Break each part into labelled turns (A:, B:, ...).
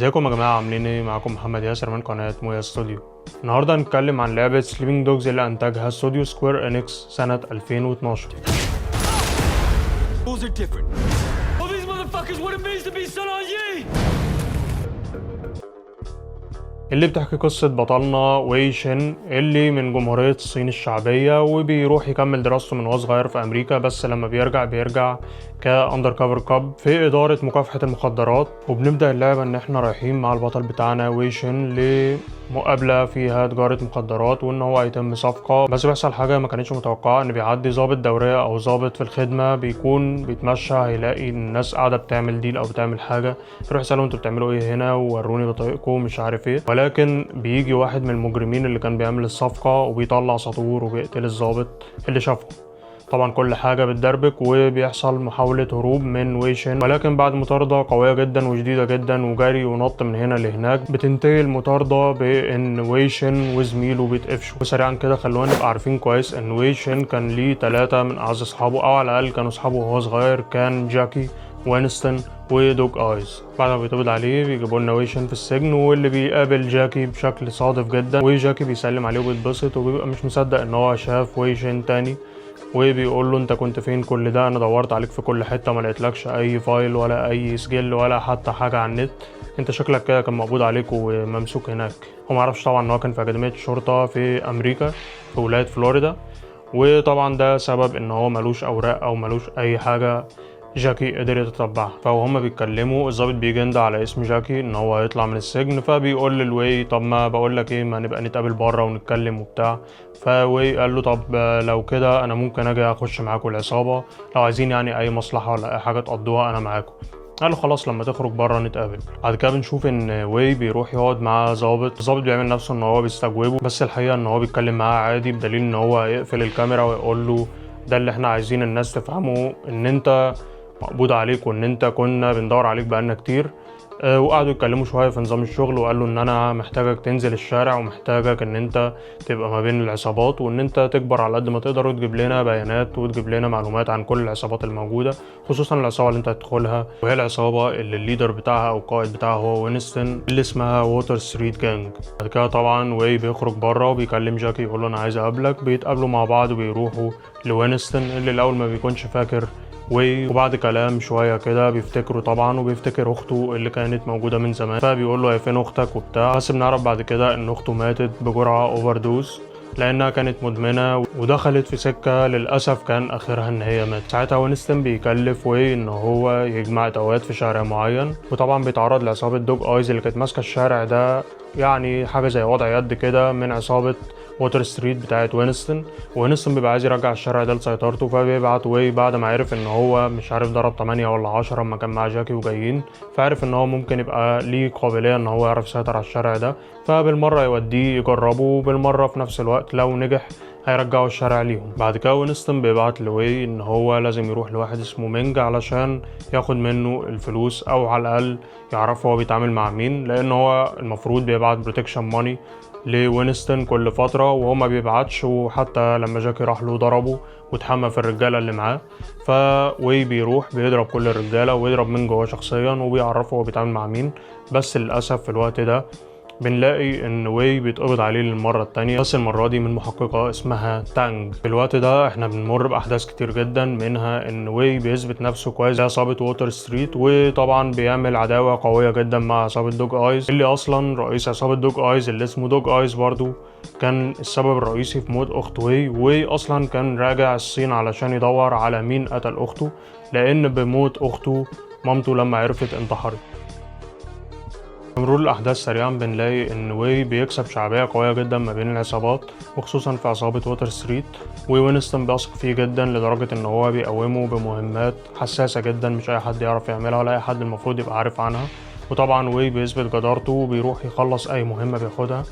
A: ازيكم يا جماعة، عاملين ايه؟ معاكم محمد ياسر من قناة مويا ستوديو. النهاردة هنتكلم عن لعبة Sleeping Dogs اللي انتجها استوديو Square Enix سنة 2012.
B: Rules are different. All these motherfuckers what it means to be Sun On Yee!
A: اللي بتحكي قصة بطلنا وي شين اللي من جمهورية الصين الشعبية، وبيروح يكمل دراسته من وهو صغير في أمريكا، بس لما بيرجع بيرجع ك undercover cop في إدارة مكافحة المخدرات. وبنبدأ اللعبة إن إحنا رايحين مع البطل بتاعنا وي شين لمقابلة فيها تجارة مخدرات، وإن هو هيتم صفقة، بس بيحصل حاجة ما كانتش متوقعة، إن بيعدي ضابط دورية أو ضابط في الخدمة بيكون بيتمشى، هيلاقي الناس قاعدة بتعمل deal أو بتعمل حاجة، يروح يسألهم انتوا بتعملوا ايه هنا ووروني بطايقكم مش عارف ايه. ولكن بيجي واحد من المجرمين اللي كان بيعمل الصفقة وبيطلع ساطور وبيقتل الضابط اللي شافه. طبعا كل حاجة بتدربك وبيحصل محاولة هروب من ويشن، ولكن بعد مطاردة قوية جدا وشديدة جدا وجري ونط من هنا لهناك، بتنتهي المطاردة بإن ويشن وزميله بيتقفشوا. وسريعا كده خلونا نبقى عارفين كويس إن ويشن كان ليه 3 من أعز أصحابه، أو على الأقل كانوا أصحابه وهو صغير، كان جاكي، وينستون ودوج ايز. بعد ما بيتقبض عليه بيجيبوا لنا ويشن في السجن، واللي بيقابل جاكي بشكل صادف جدا، وجاكي بيسلم عليه وبيتبسط وبيبقى مش مصدق ان هو شاف ويشن تاني، وبيقول له انت كنت فين كل ده؟ انا دورت عليك في كل حته ما لقيتلكش اي file ولا اي سجل ولا حتى حاجه على النت، انت شكلك كده كان مقبوض عليك وممسوك هناك. هو معرفش طبعا ان هو كان في اكاديميه الشرطه في امريكا في ولايه فلوريدا، وطبعا ده سبب ان هو ملوش اوراق او ملوش اي حاجه جاكي قدر يتتبعها. فوهما بيتكلموا الظابط بيجند على اسم جاكي ان هو هيطلع من السجن، فبيقول للوي طب ما بقول لك ايه، ما نبقى نتقابل بره ونتكلم وبتاع. فوي قال له طب لو كده انا ممكن اجي اخش معاكم العصابه، لو عايزين يعني اي مصلحه ولا اي حاجه تقضوها انا معاكم. قال له خلاص لما تخرج بره نتقابل. بعد كده بنشوف ان واي بيروح يقعد مع ظابط، الظابط بيعمل نفسه ان هو بيستجوبه، بس الحقيقه ان هو بيتكلم معاه عادي، بدليل ان هو يقفل الكاميرا ويقول له ده اللي احنا عايزين الناس تفهمه، ان انت مقبوض عليك وان انت كنا بندور عليك بقالنا كتير. وقعدوا يتكلموا شويه في نظام الشغل، وقال له ان انا محتاجك تنزل الشارع ومحتاجك ان انت تبقى ما بين العصابات، وان انت تكبر على قد ما تقدر وتجيب لنا بيانات وتجيب لنا معلومات عن كل العصابات الموجوده، خصوصا العصابه اللي انت هتدخلها، وهي العصابه اللي ال leader بتاعها او القائد بتاعها هو وينستون، اللي اسمها Water Street Gang. بعد كده طبعا واي بيخرج بره وبيكلم جاكي يقول له انا عايز اقابلك، بيتقابلوا مع بعض وبيروحوا لوينستون اللي الاول ما بيكونش فاكر وي، وبعد كلام شويه كده بيفتكروا طبعا، وبيفتكر اخته اللي كانت موجوده من زمان، فبيقول له هي فين اختك وبتاع. بس بنعرف بعد كده ان اخته ماتت بجرعه overdose لانها كانت مدمنه ودخلت في سكه للاسف كان اخرها ان هي ماتت. ساعتها وينستون بيكلف واي ان هو يجمع ادوات في شارع معين، وطبعا بيتعرض لعصابه دوج ايز اللي كانت ماسكه الشارع ده، يعني حاجه زي وضع يد كده من عصابه ووتر ستريت بتاعت وينستون. وينستون بيبقى عايز يرجع الشارع ده لسيطرته، فبيبعت واي بعد ما عرف ان هو مش عارف ضرب 8 ولا 10 اما كان مع جاكي وجايين، فعرف ان هو ممكن يبقى ليه قابليه ان هو يعرف يسيطر على الشارع ده، فبالمره يوديه يجربه، وبالمره في نفس الوقت لو نجح هيرجعوا الشارع ليهم. بعد كده وينستون بيبعت لواي ان هو لازم يروح لواحد اسمه مينج علشان ياخد منه الفلوس، او على الاقل يعرف هو بيتعامل مع مين، لان هو المفروض بيبعت protection money لوينستون كل فترة وهو ما بيبعتش، وحتى لما جاكي راح له ضربه واتحمى في الرجالة اللي معاه. فوي بيروح بيضرب كل الرجالة ويضرب مينج هو شخصيا وبيعرفه هو بيتعامل مع مين. بس للأسف في الوقت ده بنلاقي ان واي بيتقبض عليه للمرة التانية، بس المرة دي من محققة اسمها تانج. في الوقت ده احنا بنمر بأحداث كتير جدا، منها ان واي بيثبت نفسه كويس زي عصابة ووتر ستريت، وطبعا بيعمل عداوة قوية جدا مع عصابة دوج ايز، اللي اصلا رئيس عصابة دوج ايز اللي اسمه دوج ايز برضو كان السبب الرئيسي في موت اخت واي. واي اصلا كان راجع الصين علشان يدور على مين قتل اخته، لان بموت اخته مامته لما عرفت انتحرت. بمرور الأحداث سريعا بنلاقي إن واي بيكسب شعبية قوية جدا ما بين العصابات، وخصوصا في عصابة ووتر ستريت، ووينستون بيثق فيه جدا لدرجة إن هو بيقومه بمهمات حساسة جدا مش أي حد يعرف يعملها ولا أي حد المفروض يبقى عارف عنها. وطبعا واي بيثبت جدارته وبيروح يخلص أي مهمة بياخدها،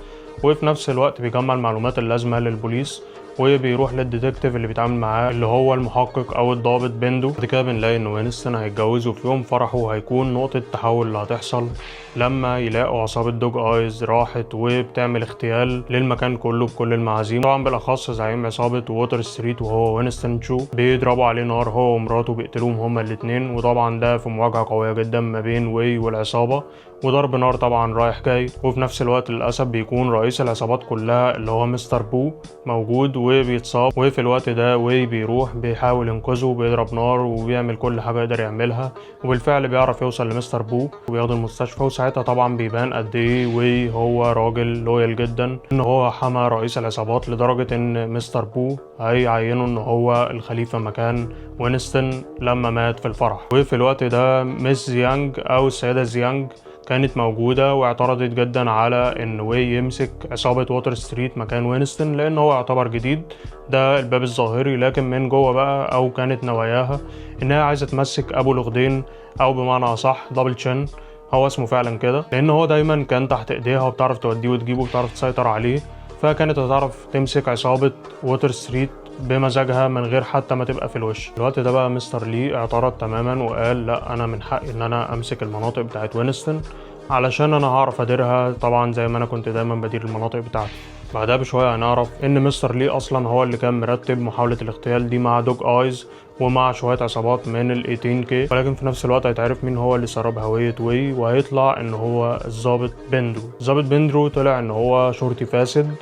A: وفي نفس الوقت بيجمع المعلومات اللازمة للبوليس، وبيروح لل detective اللي بيتعامل معاه اللي هو المحقق او الضابط بندو. بعد كده بنلاقي ان وينستون هيتجوز، وفي يوم فرحه هيكون نقطة تحول اللي هتحصل لما يلاقوا عصابة دوج ايز راحت وبتعمل اغتيال للمكان كله بكل المعازيم، طبعا بالاخص زعيم عصابة ووتر ستريت وهو وينستون تشو، بيضربوا عليه نار هو ومراته بيقتلوهم هما الاتنين. وطبعا ده في مواجهة قوية جدا ما بين واي والعصابة، وضرب نار طبعا رايح جاي. وفي نفس الوقت للاسف بيكون رئيس العصابات كلها اللي هو مستر بو موجود وبيتصاب، وفي الوقت ده وي بيروح بيحاول ينقذه، بيضرب نار وبيعمل كل حاجة يقدر يعملها، وبالفعل بيعرف يوصل لمستر بو وبياخده المستشفى. وساعتها طبعا بيبان قد ايه وي هو راجل loyal جدا، ان هو حمى رئيس العصابات لدرجة ان مستر بو هيعينه ان هو الخليفة مكان وينستون لما مات في الفرح. وفي الوقت ده Miss زيانج او السيدة زيانج كانت موجودة واعترضت جدا على ان وي يمسك عصابة ووتر ستريت مكان وينستون، لان هو يعتبر جديد، ده الباب الظاهري، لكن من جوه بقى او كانت نواياها انها عايزة تمسك ابو لغدين، او بمعنى اصح Double Chin، هو اسمه فعلا كده، لان هو دايما كان تحت ايديها وبتعرف توديه وتجيبه وبتعرف تسيطر عليه، فكانت هتعرف تمسك عصابة ووتر ستريت بمزاجها من غير حتى ما تبقى في الوش. الوقت ده بقى مستر لي اعترض تماما وقال لا، انا من حقي ان انا امسك المناطق بتاعت وينستون علشان انا هعرف اديرها، طبعا زي ما انا كنت دايما بدير المناطق بتاعتي. بعدها بشوية هنعرف ان مستر لي اصلا هو اللي كان مرتب محاولة الاغتيال دي مع Dog Eyes ومع شوية عصابات من ال 18 K، ولكن في نفس الوقت هيتعرف مين هو اللي سرب هوية وي، وهيطلع ان هو الضابط بندرو. الضابط بندرو طلع ان هو شرطي فاسد،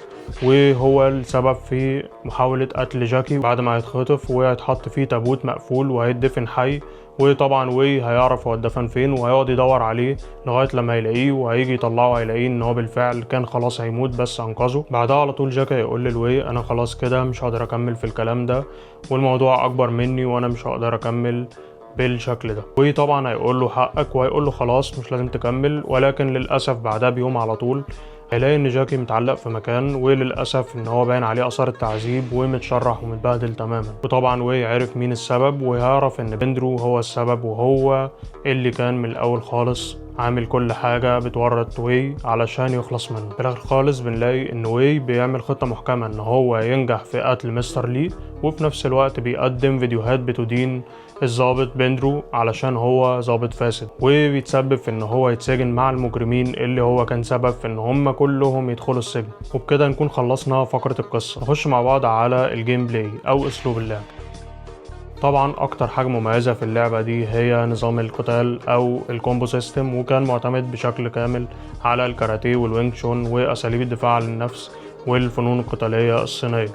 A: وهو السبب في محاولة قتل جاكي بعد ما هيتخطف وهيتحط فيه تابوت مقفول وهيتدفن حي. وطبعا وي هيعرف هو اتدفن فين وهيقعد يدور عليه لغاية لما يلاقيه، وهيجي يطلعه هيلاقيه ان هو بالفعل كان خلاص هيموت بس انقذه. بعدها على طول جاكي هيقول للوي انا خلاص كده مش هقدر اكمل في الكلام ده، والموضوع اكبر مني وانا مش هقدر اكمل بالشكل ده. وطبعا هيقول له حقك وهيقول له خلاص مش لازم تكمل، ولكن للاسف بعدها بيوم على طول هيلاقي ان جاكي متعلق في مكان، وللاسف ان هو باين عليه اثار التعذيب ومتشرح ومتبهدل تماما. وطبعا وي عرف مين السبب، وهيعرف ان بندرو هو السبب، وهو اللي كان من الاول خالص عامل كل حاجة بتورط وي علشان يخلص منه. في الاخر خالص بنلاقي ان وي بيعمل خطة محكمة ان هو ينجح في قتل مستر لي، وفي نفس الوقت بيقدم فيديوهات بتدين الضابط بندرو علشان هو ضابط فاسد، وبيتسبب في ان هو يتسجن مع المجرمين اللي هو كان سبب في ان هم كلهم يدخلوا السجن. وبكده نكون خلصنا فقرة القصة. نخش مع بعض على ال gameplay او اسلوب اللعب. طبعا اكتر حاجة مميزة في اللعبة دي هي نظام القتال او ال combo system، وكان معتمد بشكل كامل على الكاراتيه والوينج شون واساليب الدفاع عن النفس والفنون القتالية الصينية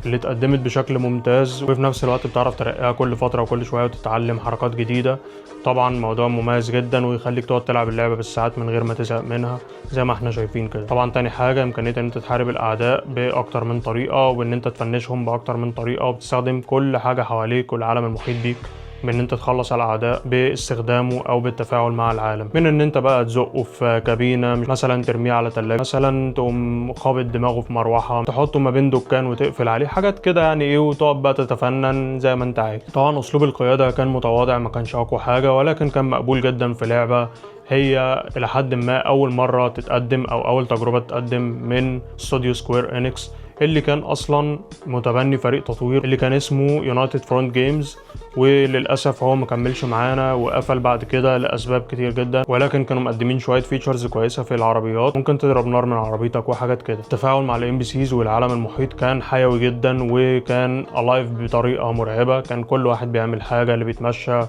A: اللي اتقدمت بشكل ممتاز، وفي نفس الوقت بتعرف ترقيها كل فترة وكل شوية وتتعلم حركات جديدة. طبعا موضوع مميز جدا ويخليك تقعد تلعب اللعبة بالساعات من غير ما تزهق منها زي ما احنا شايفين كده. طبعا تاني حاجة امكانية ان انت تحارب الاعداء باكتر من طريقة، وان انت تفنشهم باكتر من طريقة، وبتستخدم كل حاجة حواليك والعالم المحيط بيك من ان انت تخلص على الاعداء باستخدامه او بالتفاعل مع العالم، من ان انت بقى تزقه في كابينه مثلا، ترميه على تلاجة مثلا، تقوم خابط دماغه في مروحه، تحطه ما بين دكان وتقفل عليه، حاجات كده يعني ايه، وتقعد بقى تتفنن زي ما انت عايز. طبعا اسلوب القياده كان متواضع، ما كانش اقوى حاجه، ولكن كان مقبول جدا في لعبه هي الى حد ما اول مره تتقدم او اول تجربه تتقدم من استوديو Square Enix، اللي كان اصلا متبني فريق تطوير اللي كان اسمه United Front Games، وللاسف هو ما كملش معانا وقفل بعد كده لاسباب كتير جدا، ولكن كانوا مقدمين شويه features كويسه في العربيات، ممكن تضرب نار من عربيتك وحاجات كده. التفاعل مع ال NPCs والعالم المحيط كان حيوي جدا وكان alive بطريقه مرعبه، كان كل واحد بيعمل حاجه، اللي بيتمشى،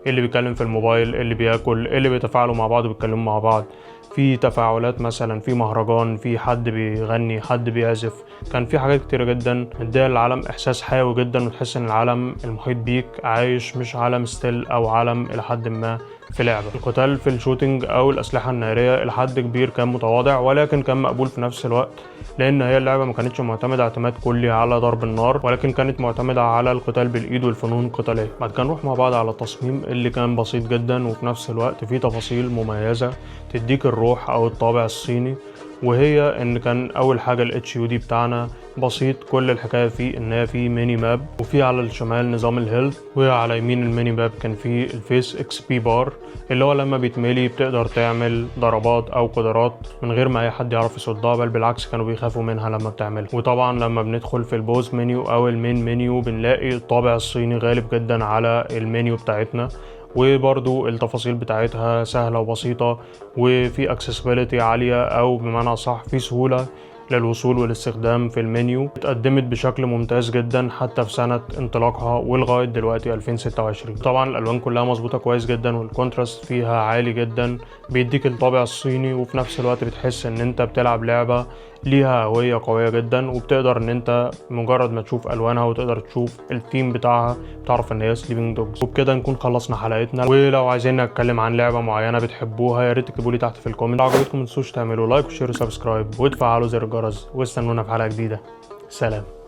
A: اللي بيتكلم في الموبايل، اللي بياكل، اللي بيتفاعلوا مع بعض وبيتكلموا مع بعض، في تفاعلات مثلا، في مهرجان، في حد بيغني، حد بيعزف، كان في حاجات كتيرة جدا مدية للعالم احساس حيوي جدا، وتحس ان العالم المحيط بيك عايش، مش عالم still او عالم الى حد ما في لعبة. القتال في ال shooting او الاسلحة النارية الى حد كبير كان متواضع، ولكن كان مقبول في نفس الوقت، لان هي اللعبة ما كانتش معتمدة اعتماد كلي على ضرب النار، ولكن كانت معتمدة على القتال بالايد والفنون القتالية. بعد كده نروح مع بعض على التصميم اللي كان بسيط جدا، وفي نفس الوقت فيه تفاصيل مميزة تديك الروح او الطابع الصيني، وهي ان كان اول حاجه ال HUD بتاعنا بسيط، كل الحكايه فيه ان هي في mini map، وفي على الشمال نظام ال health، وعلى يمين ال mini map كان في ال face XP bar اللي هو لما بيتملي بتقدر تعمل ضربات او قدرات من غير ما اي حد يعرف يصدها، بل بالعكس كانوا بيخافوا منها لما بتعملها. وطبعا لما بندخل في ال pause menu او ال main menu بنلاقي الطابع الصيني غالب جدا على المنيو بتاعتنا، وبرضو التفاصيل بتاعتها سهلة وبسيطة، وفي accessibility عالية، او بمعنى صح في سهولة للوصول والاستخدام في المنيو. اتقدمت بشكل ممتاز جدا حتى في سنة انطلاقها ولغاية دلوقتي 2026. طبعا الالوان كلها مظبوطة كويس جدا، وال contrast فيها عالي جدا، بيديك الطابع الصيني، وفي نفس الوقت بتحس ان انت بتلعب لعبة ليها هوية قوية جدا، وبتقدر ان انت مجرد ما تشوف الوانها وتقدر تشوف الثيم بتاعها بتعرف ان هي Sleeping Dogs. وبكده نكون خلصنا حلقتنا، ولو عايزين نتكلم عن لعبة معينة بتحبوها يا ريت تكتبوا لي تحت في ال comment. لو عجبتكم ما تنسوش تعملوا like و share و subscribe وتفعلوا زر الجرس، واستنونا في حلقة جديدة. سلام.